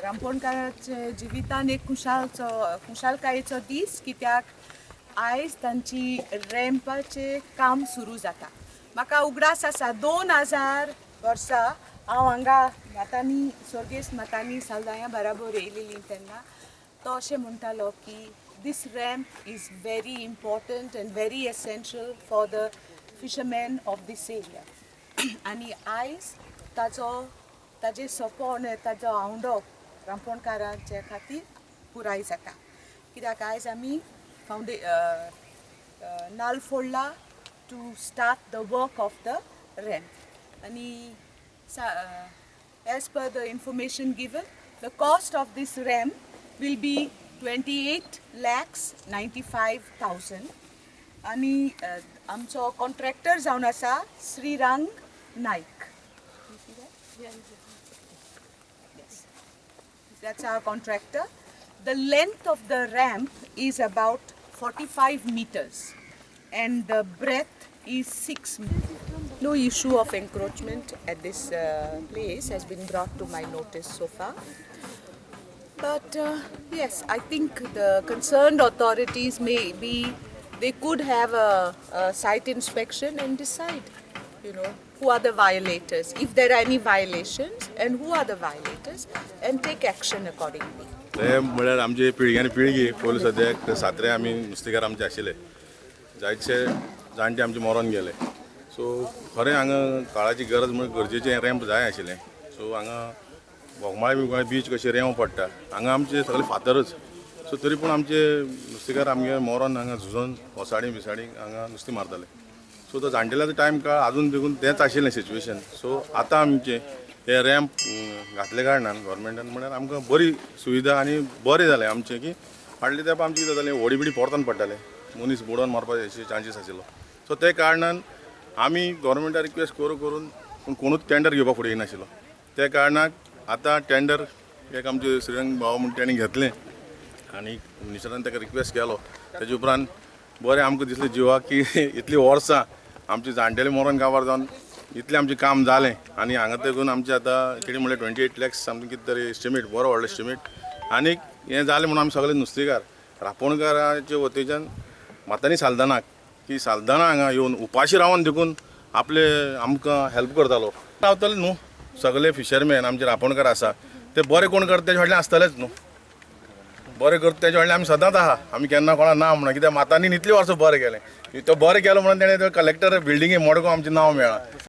रांपोणकाराचे जिवितान एक खुशालचो खुशालकायेचो दीस, कित्याक आयज तांची रॅम्पाचें काम सुरू जाता. म्हाका उगडास आसा, 2000 वर्सा हांव हांगा मातानी, स्वर्गेस्त मातानी सालदाया बराबर येयलेली तेन्ना तो अशें म्हणटालो की this ramp is very important and very essential for the fishermen of this area. आनी आयज ताचो ताजें सपन, ताजो आवंडो रांपोणकारांचे खातीर पुराय जाता, कित्याक आयज आमी नाल्ल फोडला to start the work of the ramp. आनी as per the information given, the cost of this ramp will be 28,95,000. आनी आमचो कॉन्ट्रॅक्टर जावन आसा Shrirang Naik. Yes. That's our contractor. The length of the ramp is about 45 meters and the breadth is 6 meters. No issue of encroachment at this place has been brought to my notice so far. But yes, I think the concerned authorities, maybe they could have a site inspection and decide who are the violators, if there are any violations, and who are the violators, and take action accordingly. ते म्हळ्यार आमचे पिळग्यान पिळगी पयलू सद्याक सात्रे आमी नुस्तेकार आमचे आशिल्ले. जायतशे जाणटे आमचे मरोन गेले. सो खरें हांगा काळाची गरज म्हण गरजेचें रॅम्प जाय आशिल्लें. सो हांगा बोगमाळे बिगमाळे बीच कशें रेंव पडटा, हांगा आमचे सगळे फातरच. सो तरी पूण आमचे नुस्तेकार आमगे मरोन हांगा झुजोन वसाडी बिसाडी हांगा नुस्तें मारताले. सो तो जाणटेल्याचो टायम काळ अजून देखून तेंच आशिल्लें सिच्युएशन. सो आतां आमचें हे रॅम्प घातले कारणान गव्हर्मेंटान म्हळ्यार आमकां बरी सुविधा आनी बरें जालें आमचें की फाटले तेंप आमचें कितें जातालें, व्हडी बिडी पोरतून पडटाले, मनीस बुडोवन मारपाचे चान्सीस आशिल्लो. सो ते कारणान आमी गव्हर्मेंटाक रिक्वेस्ट करून करून पूण कोणूच टेंडर घेवपाक फुडें येयनाशिल्लो. त्या कारणाक आतां टेंडर एक आमचे श्रीरंग भाव म्हण तेणी घेतलें आनी मिनिस्टरान ताका रिक्वेस्ट केलो. तेजे उपरांत बरें आमकां दिसलें जिवाक की इतलीं वर्सां आमची जाणटेले मरोन काबार जावन इतलें आमचें काम जालें. आनी हांगा तेकून आमचें आतां कितें म्हणलें, 28 लॅक्स समथींग कितें तरी एस्टिमेट, बरो व्हडलो एस्टिमेट. आनीक हें जालें म्हणून आमी सगळे नुस्तेकार रांपोणकाराचे वतीच्यान मातानी सालदानाक की सालदाना हांगा येवन उपाशी रावन देखून आपले आमकां हेल्प करतालो, रावतले न्हू. सगळे फिशरमॅन आमचे रांपोणकार आसा ते बरे कोण करता तेजे फाटल्यान आसतलेच न्हू. बरें करता तेजे फाटल्यान आमी सदांच आहा. आमी केन्ना कोणा ना म्हणा, कित्याक मातांनी इतलीं वर्सां बरें केलें. तो बरें केलो म्हणून तेणें कलेक्टर बिल्डिंगे मडगांव आमचें नांव मेळ्ळां.